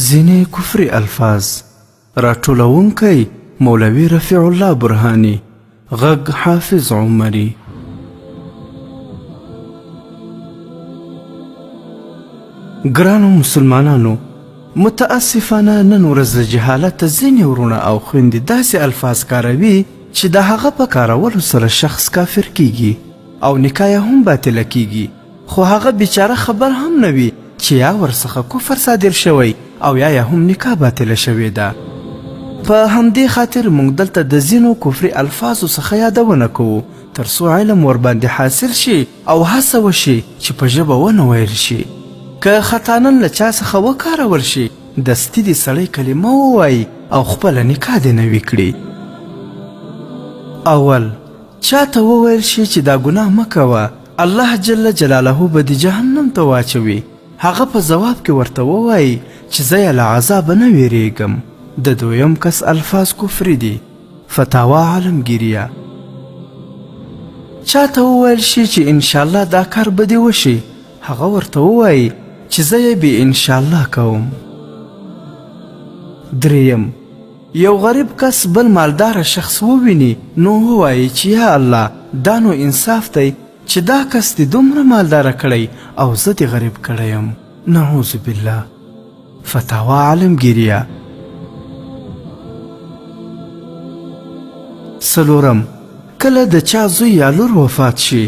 ځینې کفري الفاظ. راټولوونکی مولوي رفیع الله برهاني، غږ حافظ عمري. ګرانو مسلمانانو، متاسفانه نن ورځ له جهالته ځینې وروڼه او خویندې داسې الفاظ کاروي چې د هغه په کارولو سره شخص کافر کیږي او نکاح یې هم باطله کیږي، خو هغه بیچاره خبر هم نه وي چې یا ورڅخه کفر صادر شوی او یا یې هم نکاح باطله شوې ده. په همدې خاطر موږ دلته د ځینو کفري الفاظو څخه یادونه کوو تر څو علم ورباندې حاصل شي او هڅه وشي چې په ژبه ونه ویل شي. که خطانن له چا څخه وکارول شي، دستي دې سړی کلمه ووايي او خپله نکاح دې نوې کړي. اول، چاته وویل شي چې دا ګناه مه کوه، الله جل جلاله به دې جهنم ته واچوي، هغه په ځواب کې ورته ووايي چې زه یې له عذابه نه ویریږم. د دویم کس الفاظ کفري دي. فتاوا عالمګیریه. چاته وویل شي چې انشاءالله دا کار به دې وشي، هغه ورته ووايي چې زه یې بې انشاءالله کوم. دریم، یو غریب کس بل مالداره شخص وویني نو ووایي چې یا الله، دا نو انصاف دی چې دا کس دې دومره مالداره کړی او زه دې غریب کړی یم. نعوذ بالله. فتاوا عالمګیریه. څلورم، کله د چا زوی یا لور وفات شي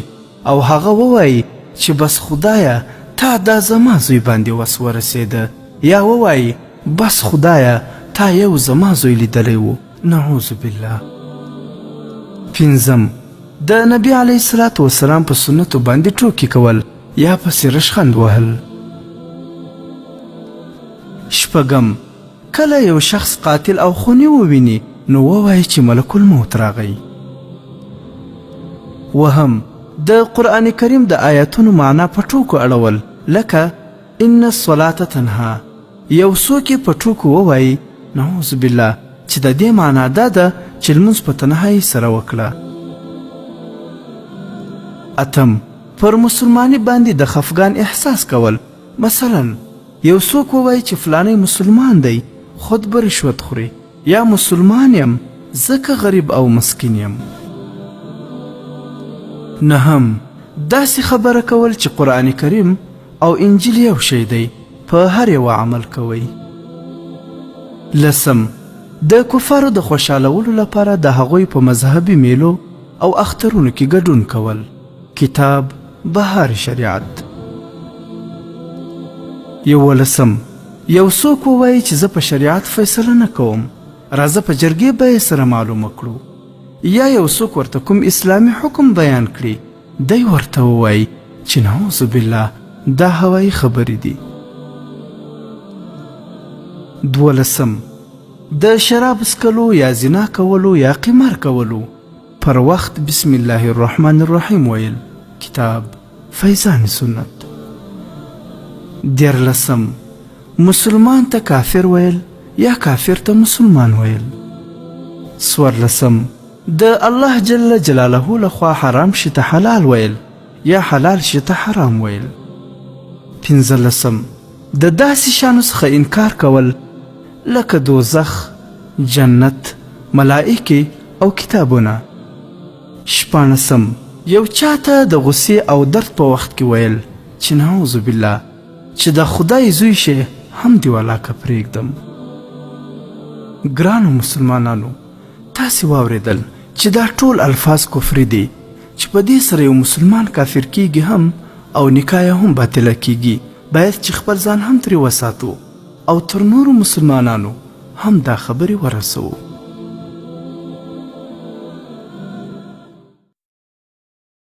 او هغه ووایي چې بس خدایه تا دا زما زوی باندې وس ورسېده، یا ووایي بس خدایه تا یو زما زوی لیدلی و. نعوذ بالله. پنځم، د نبی علیه الصلاة والسلام په سنتو باندې ټوکې کول یا پسې رشخند وهل. شپږم، کله یو شخص قاتل او خوني وویني نو ووایي چې ملک الموت راغی. وهم، د قرآن کریم د آیتونو معنا په ټوکو اړول، لکه ان الصلاة تنها، یو څوک یې په ټوکو ووایي نعوذ بالله چې د دې معنا دا ده چې لمونځ په تنهایۍ سره وکړه. اتم، پر مسلماني باندې د خفګان احساس کول، مثلا یو څوک ووایي چې فلانی مسلمان دی خود به رشوت خوري، یا مسلمان یم ځکه غریب او مسکین یم. نهم، داسې خبره کول چې قرآن کریم او انجیل یو شی دی، په هر یوه عمل کوئ. لسم، د کفارو د خوشحالولو لپاره د هغوی په مذهبي میلو او اخترونو کې ګډون کول. کتاب بهار شریعت. یولسم، یو څوک ووایي چې زه په شریعت فیصله نه کوم، راځه په جرګې به یې سره معلومه کړو، یا یو څوک ورته کوم اسلامي حکم بیان کړي، دی ورته ووایي چې نعوذ بالله دا هوایي خبرې دي. دولسم، د شراب څکلو یا زنا کولو یا قمار کولو پر وخت بسم الله الرحمن الرحیم ویل. کتاب فیضان سنت. دیارلسم، مسلمان ته کافر ویل یا کافر ته مسلمان ویل. څوارلسم، د الله جل جلاله لخوا حرام شي ته حلال ویل یا حلال شي ته حرام ویل. پنځلسم، د داسې شیانو څخه انکار کول لکه دوزخ، جنت، ملائکې او کتابونه. شپاړسم، یو چاته د غصې او درد په وخت کې ویل چې نعوذ بالله چې د خدای زوی شې هم دې ولاکه پرېږدم. ګرانو مسلمانانو، تاسې واورېدل چې دا ټول الفاظ کفري دي چې په دې سره یو مسلمان کافر کیږي هم او نکاح یې هم باطله کیږي. باید چې خپل ځان هم ترې وساتو او تر نورو مسلمانانو هم دا خبرې ورسوو.